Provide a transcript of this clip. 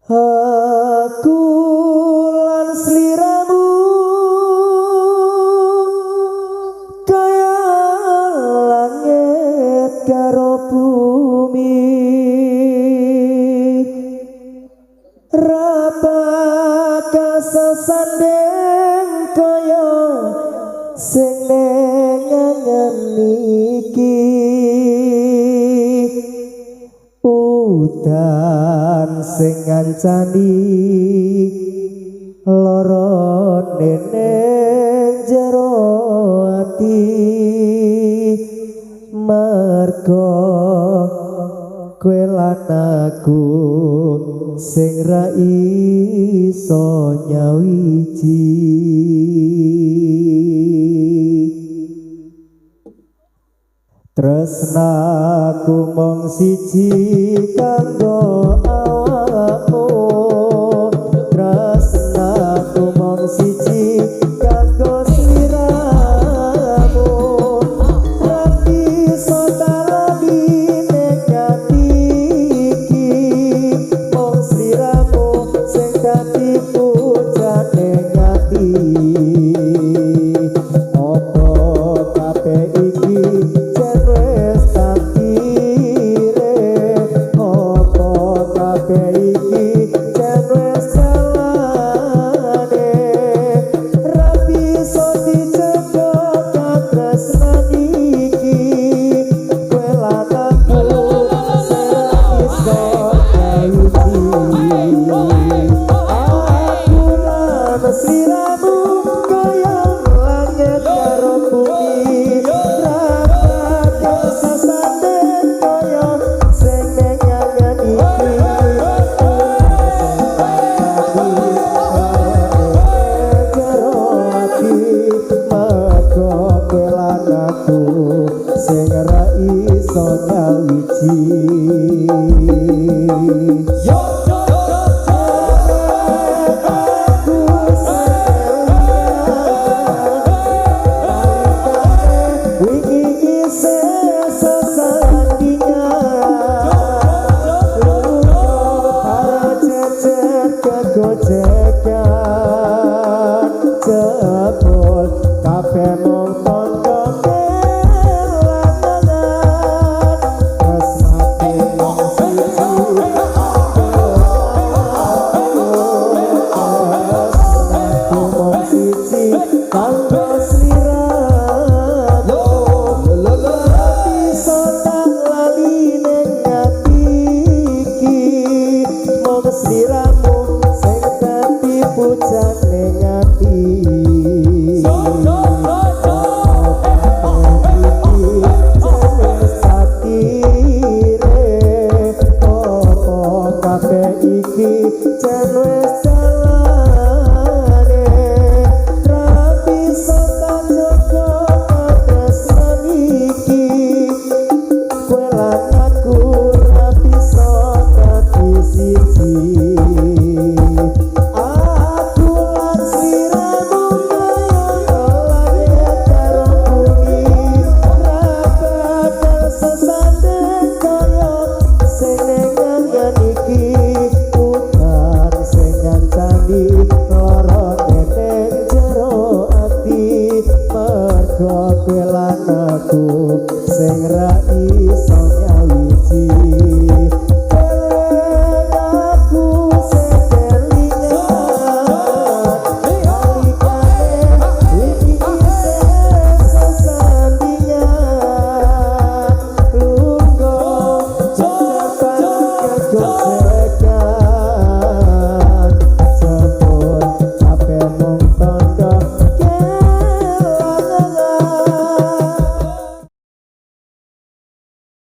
Aku lan sliramu kaya langit karo bumi, ra bakal sesanding kaya sing ning angen iki. Udan sing ngancani lara ning jero ati, mergo kowe lan aku sing ra iso nyawiji. Tresnaku mung siji kanggo awakmu, tresnaku mung siji kanggo sliramu, ra bisa talani ning ati iki, mung sliramu sing dadi pujane ati. Apa kabeh iki jen wis takdire, apa kabeh iki jen wis jalane, ra bisa dicegah katresnan iki, kowe lan aku sing ra iso nyawiji. Aku lan sliramu kaya langit karo bumi, ra bakal sesanding kaya sing ning angen iki. Jero ati, mergo kowe lan aku sing ra iso nyawiji. Yo yo yo. Aku wingi isih sesandingan, para jejer kegojekan, jebul kabeh mung tondo kelangan, tresnaku mung siji tresnaku mung siji kanggo sliramu, ra bisa tak lali ning ati iki, mung sliramu sing dadi pujane ati. Yo yo yo yo. Iki jen wis takdire, apa kabeh iki jen wis jalane, ra bisa tak jaga katresnan iki, kowe lan aku ra bisa dadi siji.